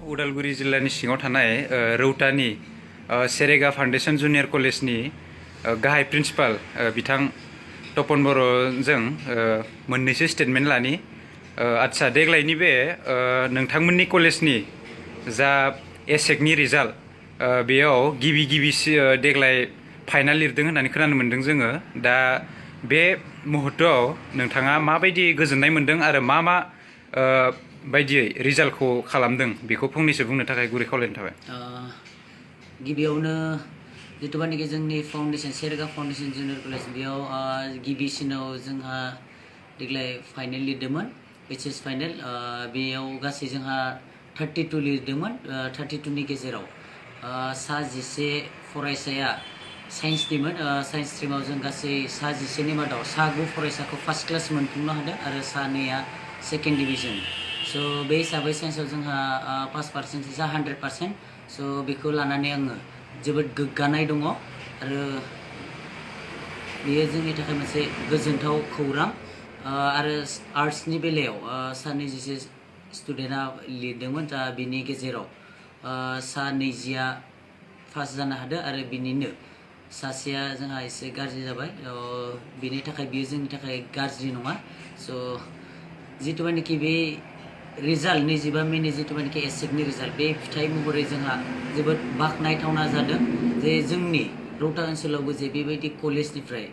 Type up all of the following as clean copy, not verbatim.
उदालगुरि जिल्लानि सिङाव थानाय रौतानि सेरेगा फाउन्डेसन जुनियर कलेजनि गाहाय प्रिन्सिपाल बिथां तपन बर'जों मोननैसो स्टेटमेन्ट लानि। आदसा देग्लायनि बे नोंथांमोननि कलेजनि जा एसेकनि रिजाल्ट बेयाव गिबि देग्लाय फाइनाल लिरदों होननानै खोनानो मोन्दों जोङो। दा बे मुहुर्तआव नोंथाङा माबायदि गोजोननाय मोन्दों आरो मा बायदियै रिजाल्टखौ खालामदों बेखौ फंनैसो बुंनो थाखाय गुरै खावलायनाय थाबाय। गिबियावनो जिथुबानिकि जोंनि फाउन्डेसन सेरेगा फाउन्डेसन जुनियर कलेज बेयाव गिबिसिनाव जोंहा देग्लाय फाइनेल लिरदोंमोन, एचएस फाइनेल। बेयाव गासै जोंहा 32 लिरदोंमोन। 32नि गेजेराव सा 11 फरायसाया साइन्सनिमोन। साइन्स स्ट्रिमाव जों गासै सा 11नि मादाव सा 9 फरायसाखौ फार्स्ट क्लास मोनफुंनो हादों आरो सा 2आ सेकेन्ड डिभिजन। स' बे हिसाबै साइन्सआव जोंहा पास पार्सेन्टेजआ 100%। स' बेखौ लानानै आङो जोबोद गोग्गानाय दङ आरो बेयो जोंनि थाखाय मोनसे गोजोनथाव खौरां। आरो आर्ट्सनि बेलायाव सा 20 स्टुडेन्टआ लिरदोंमोन। दा बिनि गेजेराव सा 20आ पास जानो हादों आरो बिनिनो सासेया जोंहा एसे गाज्रि जाबाय। बिनि थाखाय बियो जोंनि थाखाय गाज्रि नङा। स' जिथुबानिकि बे रिजाल्ट 25 मेनि जिथुबानिकि एसेकनि रिजाल्ट बे फिथाइ महरै जोंहा जोबोद बाख्नायथावना जादों जे जोंनि रौता ओनसोलावबो जे बेबायदि कलेजनिफ्राय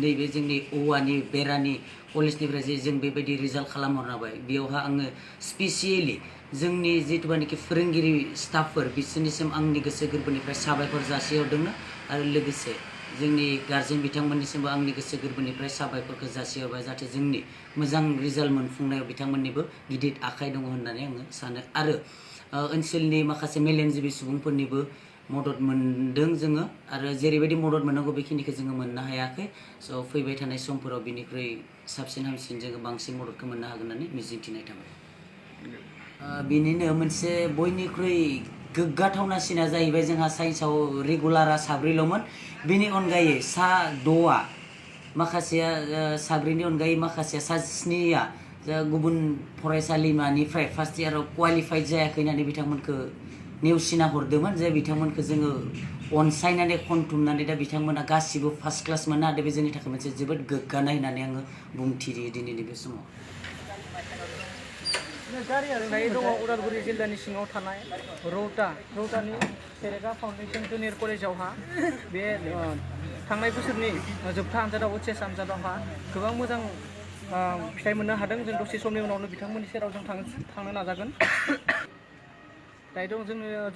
नैबे जोंनि औवानि बेरानि कलेजनिफ्राय जे जों बेबायदि रिजाल्ट खालामहरनो हाबाय, बेयावहा आङो स्पेसियेलि जोंनि जिथुबानिकि फोरोंगिरि स्टाफफोर बिसोरनिसिम आंनि गोसो गोरबोनिफ्राय साबायखर जासिहरदोंनो आरो लोगोसे जोंनि गार्जेन बिथांमोननिसिमबो आंनि गोसो गोरबोनिफ्राय साबायखरखौ जासिहरबाय जाहाथे जोंनि मोजां रिजाल्ट मोनफुंनायाव बिथांमोननिबो गिदिर आखाइ दङ होननानै आङो सानो। आरो ओनसोलनि माखासे मेलेमजिबि सुबुंफोरनिबो मदद मोनदों जोङो आरो जेरैबायदि मदद मोननांगौ बेखिनिखौ जोङो मोननो हायाखै। स' फैबाय थानाय समफोराव बिनिख्रुइ साबसिन हामसिन जोङो बांसिन मददखौ मोननो हागोन होननानै मिजिंथिनाय थाबाय। बिनिनो मोनसे बयनिख्रुइ गोग्गाथावनासिना जाहैबाय जोंहा साइन्सआव रेगुलारा 7ल'मोन। बेनि अनगायै सा 6आ माखासेया 7नि अनगायै माखासेया सा 7आ गुबुन फरायसालिमानिफ्राय फार्स्ट इयाराव क्वालिफाइड जायाखै होननानै बिथांमोनखौ नेवसिना हरदोंमोन। जे बिथांमोनखौ जोङो अनसायनानै खनथुमनानै दा बिथांमोना गासिबो फार्स्ट क्लास मोननो हादों। बे जोंनि थाखाय मोनसे जोबोद गोग्गानाय होननानै आङो बुंथियो दिनैनि बे समाव। दायो दङ उदालगुरि जिल्लानि सिङाव थानाय रौतानि सेरेगा फाउन्डेसन जुनियर कलेजावहा बे थांनाय बोसोरनि जोबथा आनजादाव एचएस आनजादावहा गोबां मोजां फिथाइ मोननो हादों। जों दसे समनि उनावनो बिथांमोननि सेराव जों थांनो नाजागोन। दायो दं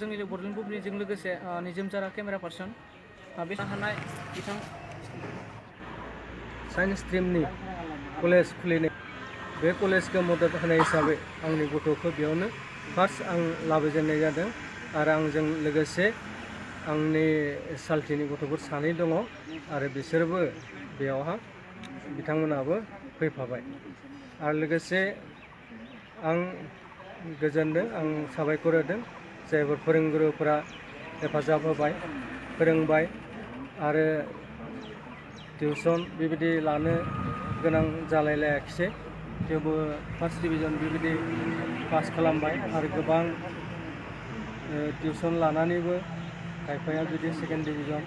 जोंनि बड'लेण्ड बुब्लिजों लोगोसे निजोम जारा केमेरा पार्सन बे थानाय बिथां साइन्स स्ट्रिमनि कलेज खुलिनाय बे कलेजखौ मदद होनाय हिसाबै आंनि गथ'खौ बेयावनो फार्स्ट आं लाबोजेननाय जादों आरो आंजों लोगोसे आंनि सालथिनि गथ'फोर 2 दङ आरो बिसोरबो बेयावहा बिथांमोनाबो फैफाबाय आरो लोगोसे आं गोजोनदों, आं साबायखर होदों जायफोर फोरोंगुरुफोरा हेफाजाब होबाय, फोरोंबाय आरो टिउसन बेबायदि लानो गोनां जालायलायाखिसै। थेवबो फार्स्ट डिभिजन बेबायदि पास खालामबाय आरो गोबां टिउसन लानानैबो खायफाया बिदि सेकेन्ड डिभिजन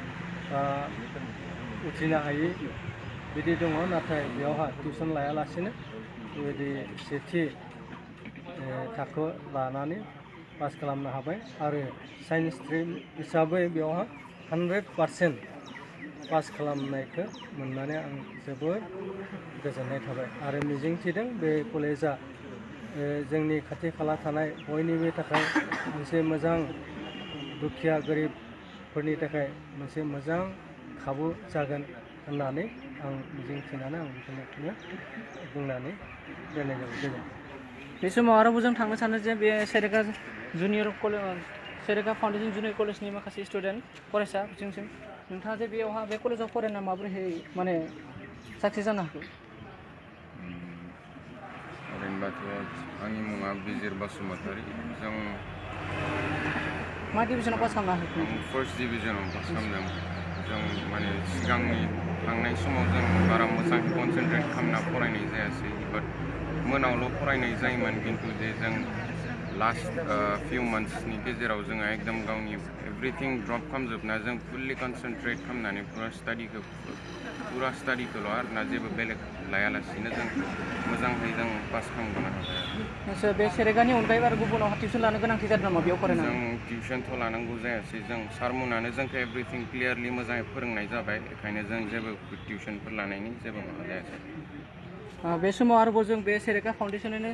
उथ्रिनो हायि बिदि दङ। नाथाय बेयावहा टिउसन लायालासिनो बेबायदि सेथि थाखो लानानै पास खालामनो हाबाय आरो साइन्स स्ट्रिम हिसाबै बेयावहा 100% पास खालामनायखौ मोननानै आं जोबोद गोजोननाय थाबाय आरो मिजिंथिदों बे कलेजा जोंनि खाथि खाला थानाय बयनिबो थाखाय मोनसे मोजां दुखिया गोरिबफोरनि थाखाय मोनसे मोजां खाबु जागोन होननानै आं मिजिंथिनानै आं बेखौनो बुंनानै दोननाय जाबाय। गोजोन्थों। बे समाव आरोबाव जों थांनो सानो जे बे सेरेगा फाउन्डेसन जुनियर कलेजनि माखासे स्टुडेन्ट फरायसा बिथिंसिम नोंथाङा जे बेयावहा बे कलेजाव फरायना माबोरैहाय माने साक्सेस जानो हाखो? ओरैनोबाथ' आंनि मुङा बिजिर बसुमतारी। जों मा डिभिजनाव पास खालामनो हाखो? फार्स्ट डिभिजनाव पास खालामदों। जों माने सिगांनि थांनाय समाव जों बारा मोजां कनसेन्ट्रेट खालामना फरायनाय जायासै, बाट मोनावल' फरायनाय जायोमोन। खिन्थु जे जों लास्ट फिउ मान्थ्सनि गेजेराव जोङो एकदम गावनि एभ्रिथिं ड्रप खालामजोबना जों फुल्लि कनसेन्ट्रेट खालामनानै फुरा स्टाडिखौल' आरोना जेबो बेलेग लायालासिनो जों मोजाङै जों पास खालामगनो हाबाय आरो नोंसोर बे सेरेगानि अनगायैबो आरो गुबुनाव टिउसन लानो गोनांथि जादों नामा बेयाव फरायनानै जों टिउसनथ' लानांगौ जायासै जों सारमोनानो जोंखौ एभ्रिथिं क्लियारलि मोजाङै फोरोंनाय जाबाय बेखायनो जों जेबो टिउसनफोर लानायनि जेबो माबा जायासै बे समाव आरोबाव जों बे सेरेगा फाउन्डेसननि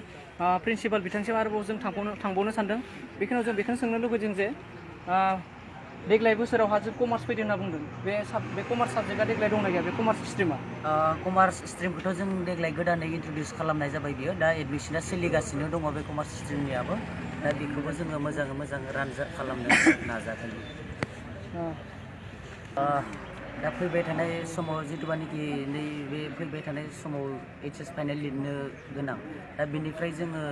प्रिन्सिपाल बिथांसिम आरोबाव जों थांबावनो सानदों बेखिनियाव जों बेखौनो सोंनो लुगैदों जे देग्लाय बोसोरावहा जों कमार्स फैदों होनना बुंदों बे कमार्स साबजेक्टआ देग्लाय दंना गैया बे कमार्स स्ट्रिमा कमार्स स्ट्रिमखौथ' जों देग्लाय गोदानै इन्ट्रडिउस खालामनाय जाबाय बियो दा एडमिसना सोलिगासिनो दङ बे कमार्स स्ट्रिमनियाबो दा बेखौबो जोङो मोजाङै मोजां रानजाद खालामनो नाजागोन दा फैबाय थानाय समाव जिथुबानोखि नैबे फैबाय थानाय समाव HS फाइनाल लिरनो गोनां दा बेनिफ्राय जोङो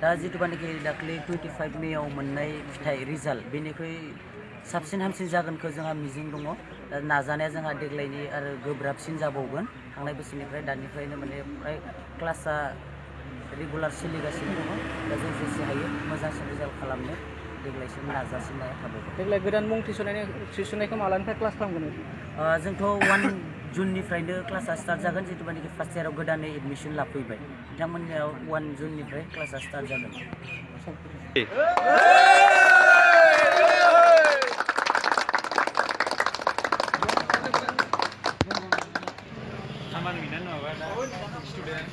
दा जिथुबानोखि दाख्लै 25 मेआव मोननाय फिथाइ रिजाल्ट बेनिख्रुइ साबसिन हामसिन जागोनखौ जोंहा मिजिं दङ दा नाजानाया जोंहा देग्लायनि आरो गोब्राबसिन जाबावगोन थांनाय बोसोरनिफ्राय दानिफ्रायनो माने फ्राय क्लासा रेगुलार सोलिगासिनो दङ दा जों जेसे हायो मोजांसिन रिजाल्ट खालामनो देग्लायसिम नाजासिननाया थाबावगोन देग्लाय गोदान मुं थिसननायखौ मालानिफ्राय क्लास खालामगोन जोंथ' 1 जुननिफ्रायनो क्लासा स्टार्ट जागोन जिथुबानोखि फार्स्ट इयाराव गोदानै एडमिसन लाफैबाय बिथांमोननियाव 1 जुननिफ्राय क्लासा स्टार्ट जागोन स्टुडेन्ट